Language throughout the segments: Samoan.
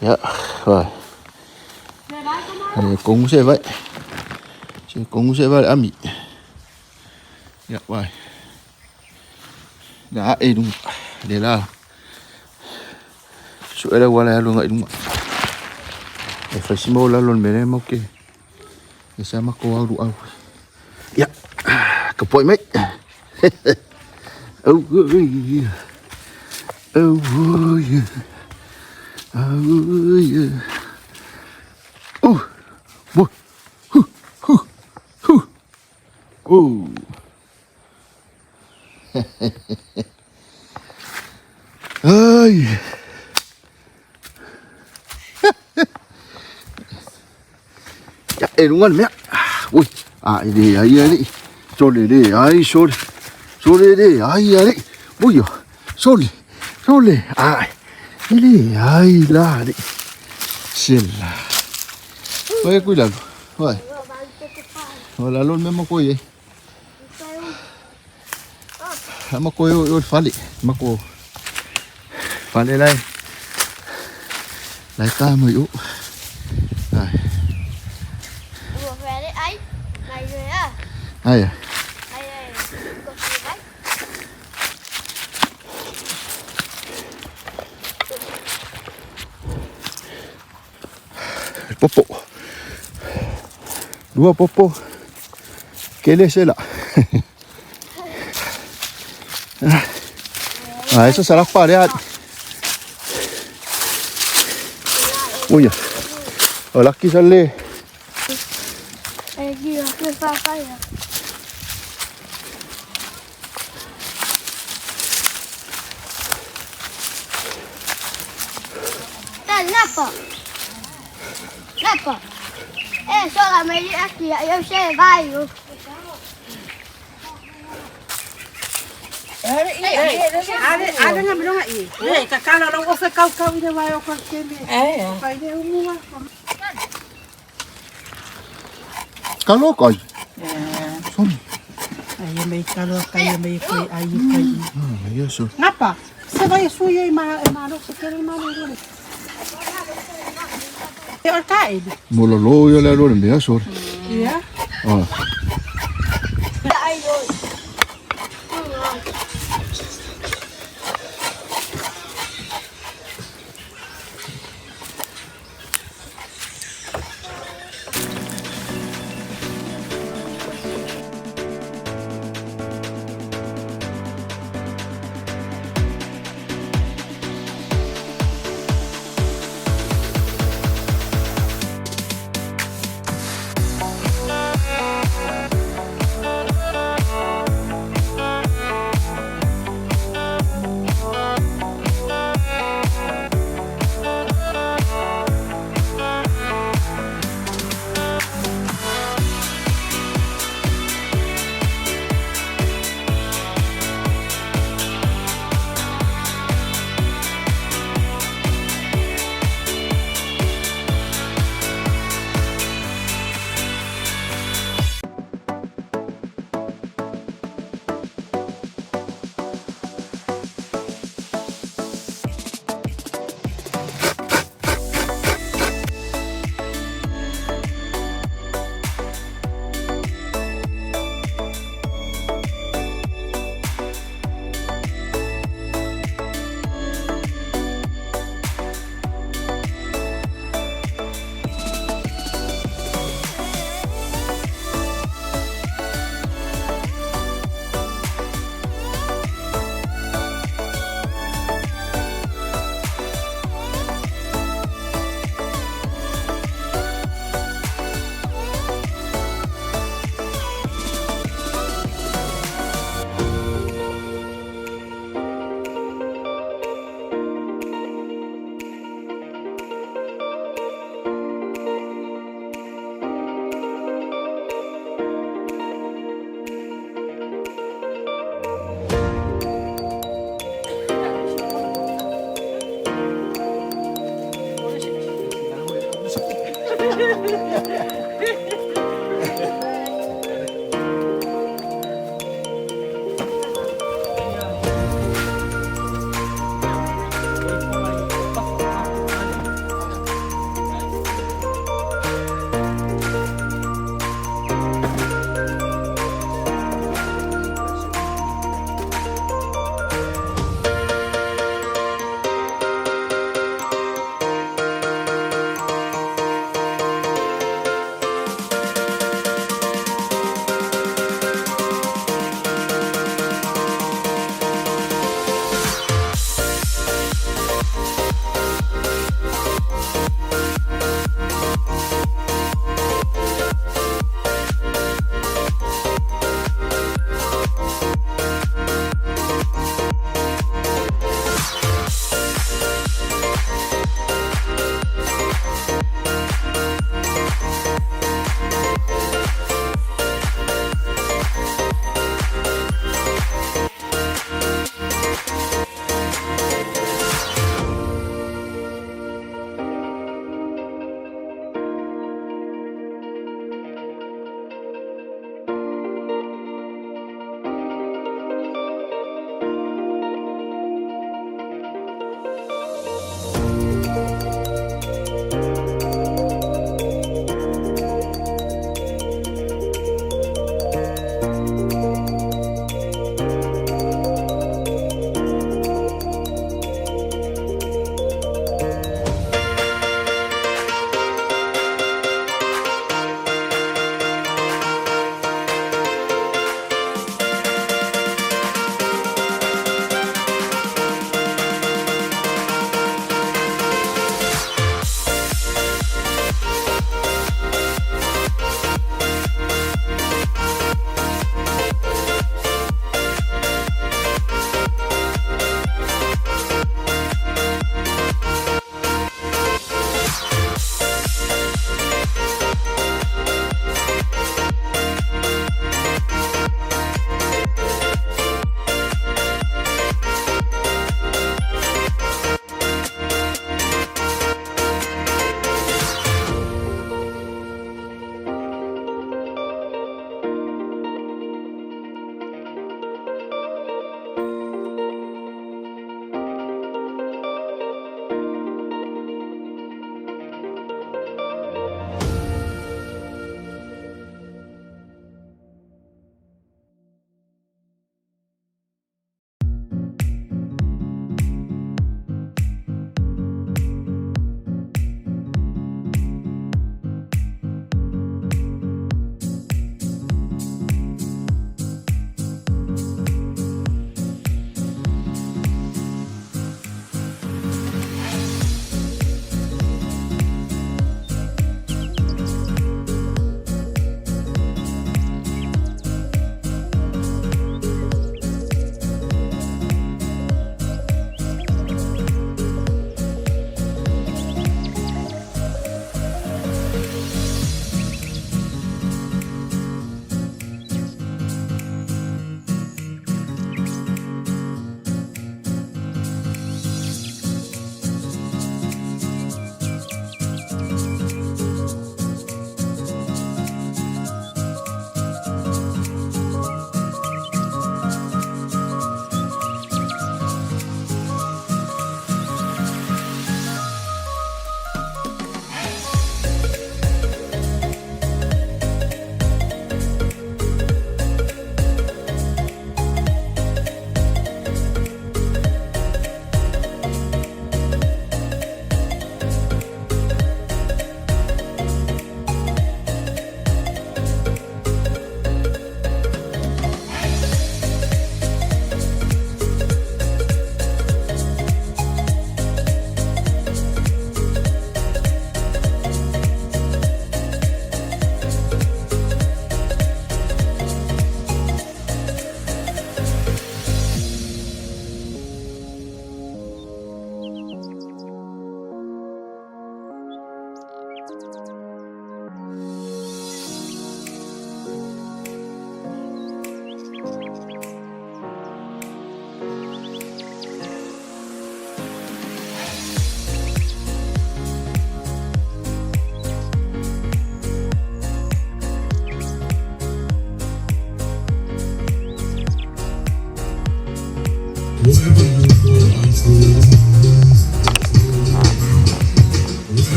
Dạ, rồi. Cũng sẽ vậy. Cũng sẽ vậy ami. Dạ, rồi. Đã ê đúng. Để là. Sui la wala ya lunga i luga. E faisima o lalo o le mea lea matou te e sa matou au luau. Ia, tapuai mai. Au ia. Au ia. Au ia. Uh. Hu. Hu. Hu. Uh. Ai. E luga le mea. Ui, a e le ai alii. Sole le ai, sole. Sole le ai alii. Ui, sole, sole. A e le ai la alii. Sela. Vai kui lalo. Vai. O lalo le mea ma koe ai. A ma koe o le fale. Ma ko fale lai. Lai ta mai o. Ai. Ai à. Popo. Lua popo. Kele sela. Ah, eso será parear. Ui. O laki sale. Napa. Napa. E sola me aqui, eu sei vai. Ale nga milonga i. E ka kala lo o fe kau kau i le vai o ka keme. Pai le umua. Kalo kai. Son. Ai me kalo kai me kai ai kai. Ah, yes. Napa. Se vai su i ma ma lo se kere ma lo. E o kai. Mololo yo le lo le mea sore. Ia. Ah.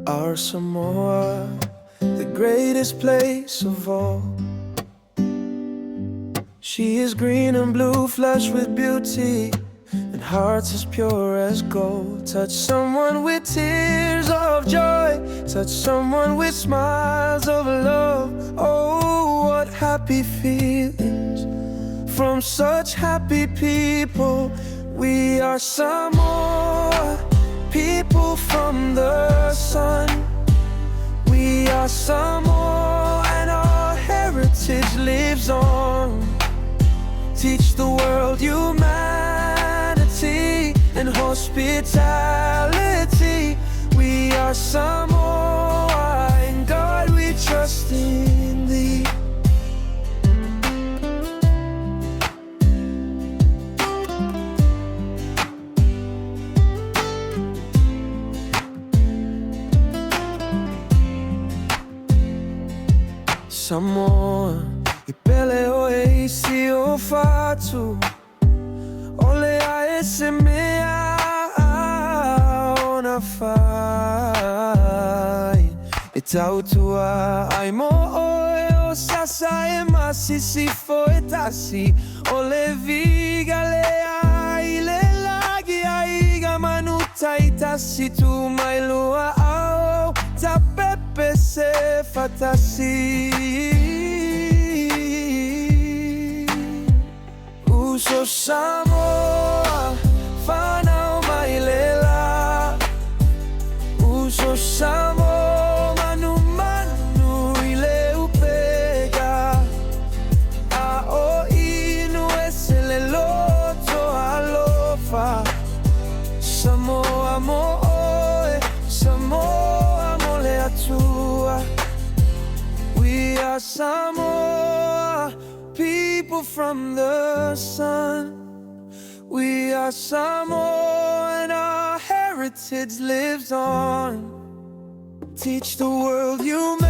Our Samoa, the greatest place of all. She is green and blue, flushed with beauty, and hearts as pure as gold. Touch someone with tears of joy, touch someone with smiles of love. Oh, what happy feelings from such happy people. We are Samoa, people from the sun. We are Samoa, and our heritage lives on. Teach the world humanity and hospitality. We are Samoa, in God we trust in thee. Samoa, i pele oe i si o fatu. O le ae se mea ona fai. E tautua ai mo oe o Sasae ma Sisifo e tasi. O le viga lea i le lagi aiga manu taitasi tu mai lua ao tapepe se fatasi. Uso Samoa, whanau mai le la. Uso Samoa, manu manu i le upega. A o inu e se le loto alofa. Samoa mo oe, Samoa mo le Atua. We are Samoa, people from the sun. We are Samoa, and our heritage lives on. Teach the world humanity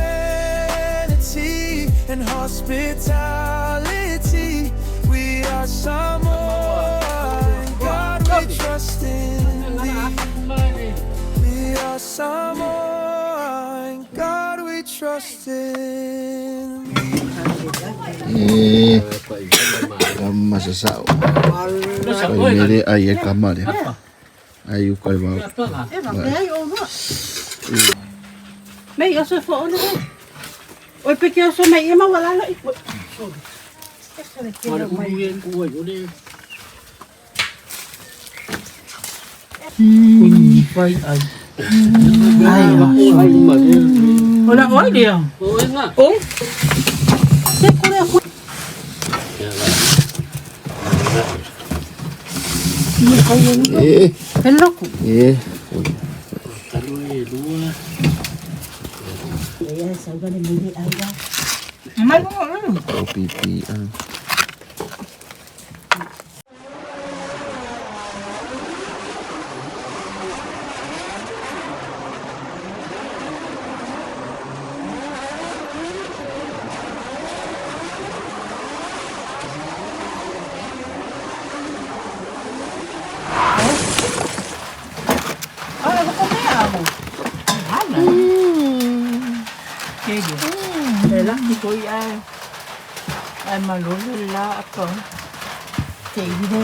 and hospitality. We are Samoa, in God we trust in thee. We are Samoa, in God we trust in thee. E kama sa sao. Ai mele ai e kama le. Ai uka le vau. E va pe ai o mo. Mei o se fo o le. Oi pe ke o so mei e ma wala lo i. Ola oi dia. Oi. Se kore ku. E Hello ku. e. Mai mo mo. O pipi a. Ah, ko me amo. Hala. Ke Le la ki ko ia. Ai ma lo le la ko. Te i le.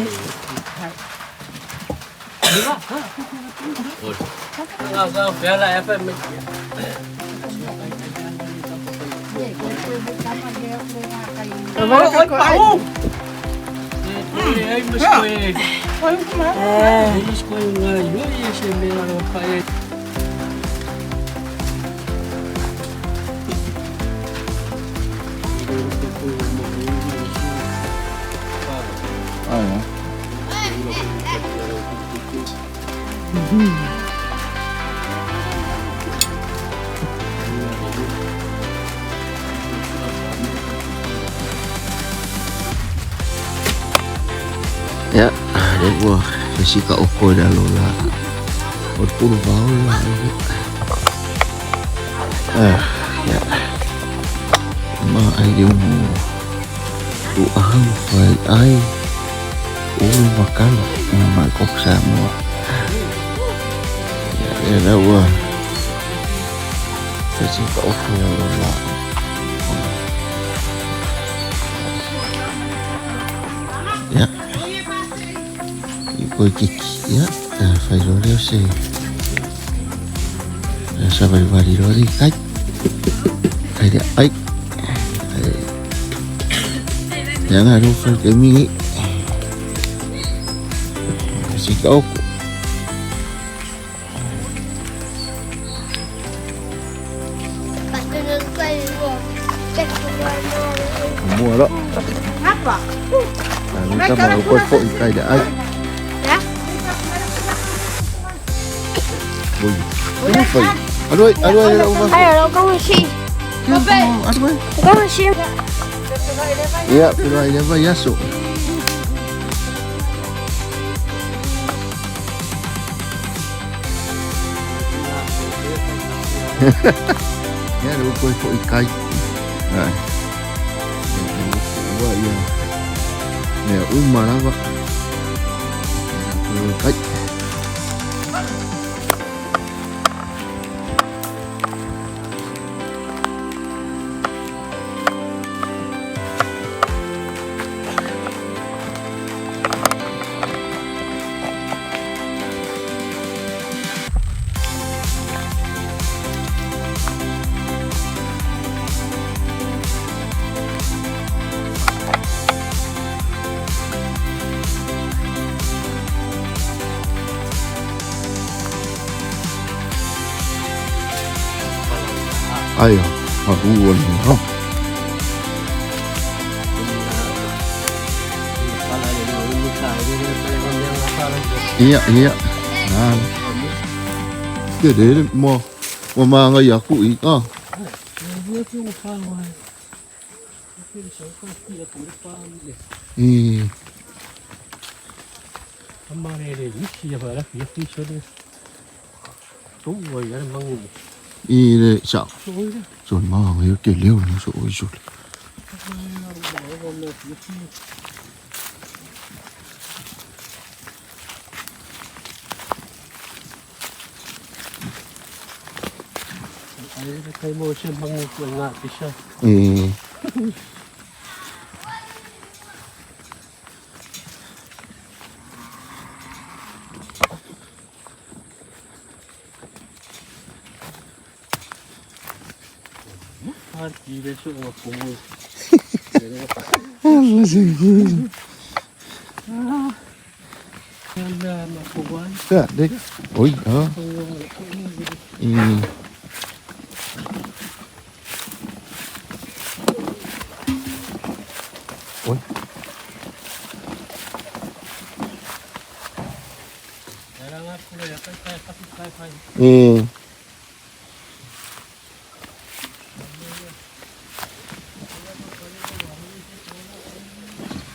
Oi pau. Oi ma. Ai a. Ia, lea ua sika oko i lalo la o le pulu vao la. Ah, ia. Ma ai le unu tuau fai ai ulu makala na ma kok Samoa. Ia, lea la ua Fai ka ofu o la. Ia. I koe kiki. Ia. Fai loa lea o se. Savalivali loa le kai. Kai lea ai. Lea nga lou fai taimi nei. Si ka oko. Mua đó. À, ta mà quay phội cây đã ai. Ui, nó phải. Aduh, aduh, aduh, 还有老公去， aduh. 我刚去。 Ya, pero ahí va yaso. Ya, lu koi phoi kai. Ai. Ua ia. Mea uma lava. Ia, kai. Ai, a ua ni ha. Ia, ia. Nā. Te rere mo mo manga ia ku i ka. I i le sa. So manga ia ke leo ni so oi so. I Dạ, đi. Ôi, đó. Ừ. Ôi. Ừ.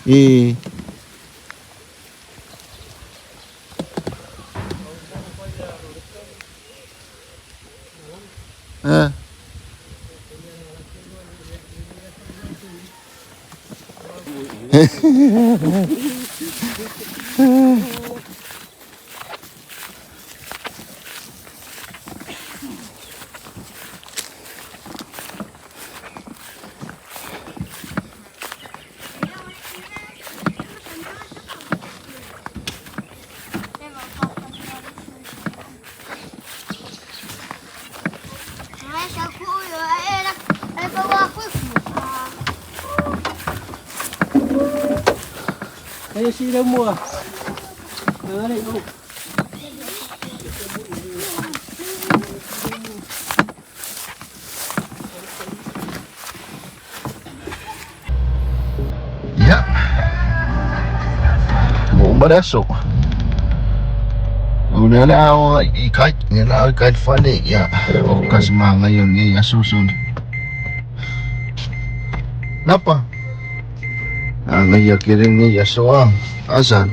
Ừ. À. Ya. Mo ba so. Una na ako ikat, nila ikat fale ya. O kasma ngayon ni asusun. Napa? Ah, ngayon kirin ni yaso Asan?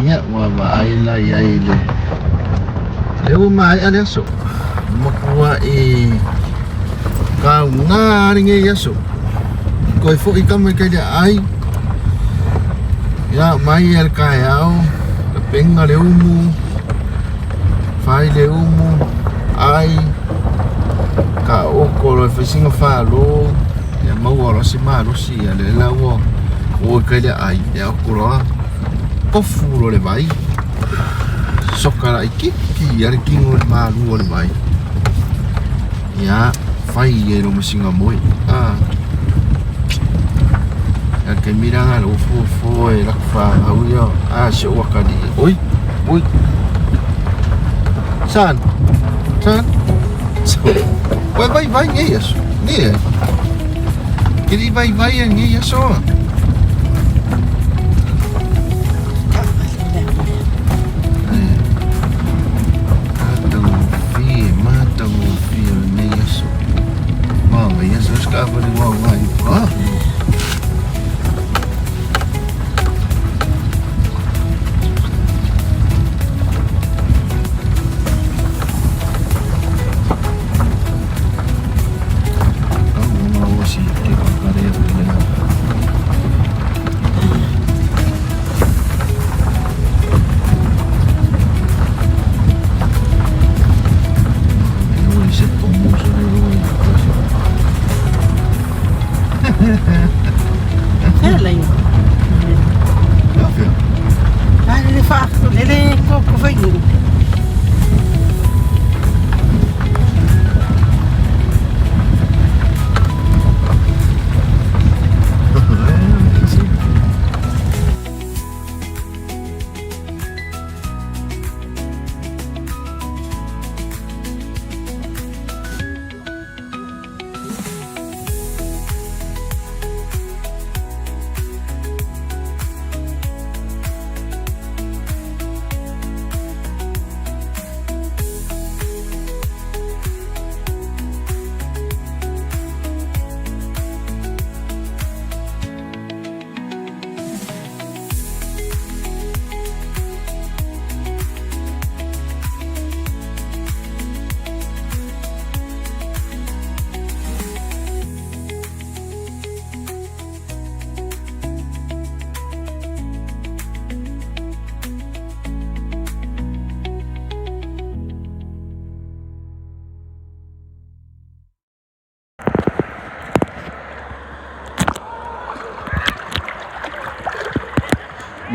Ia ua vaai la i ai i le lea ua maea le aso matuai kauga lenei aso toe foi tama i tai le aai ia mai le taeao tapena le umu fai le umu ai taoto loa e fai sina falo ia maua loa se malosi ia lea la ua o i tai le aai ia oko loa tofu loa le vai soka laitiiti lava le tino i le malu o le vai ia fai ai loa ma sina moe a ia le taimi la lena ua fuafua e latou fanau ia a si ou atalii oi oi San San Ua vaivai nei aso nei ai ke le i vaivai ai nei aso. Matagofie, matagofie o lenei aso. Manaia aso aso taavale ua aoga i uka.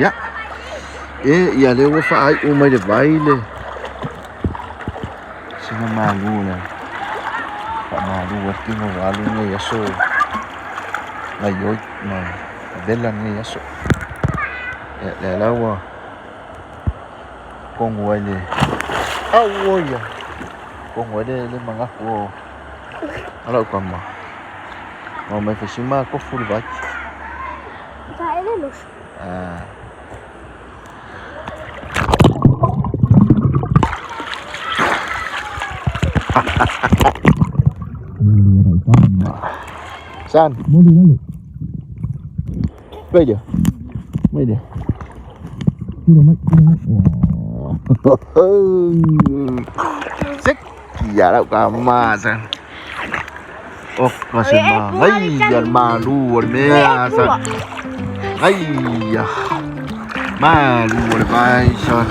Ia, e ia lea ua faaiu mai le vai le sina malu lea. Faamalu ai le tino ua alu lenei aso gaioi ma vela lenei aso. Ia lea la ua tonu ai le au ia tonu ai le manatu o lau tama. Omai fai sima tofu le vai. Menos. Ah. San. Pwede. Pwede. Sik. Ya lau ka ma san. Oh, masih ma. Ai, ya malu me san. Ai ya. Malu bai san.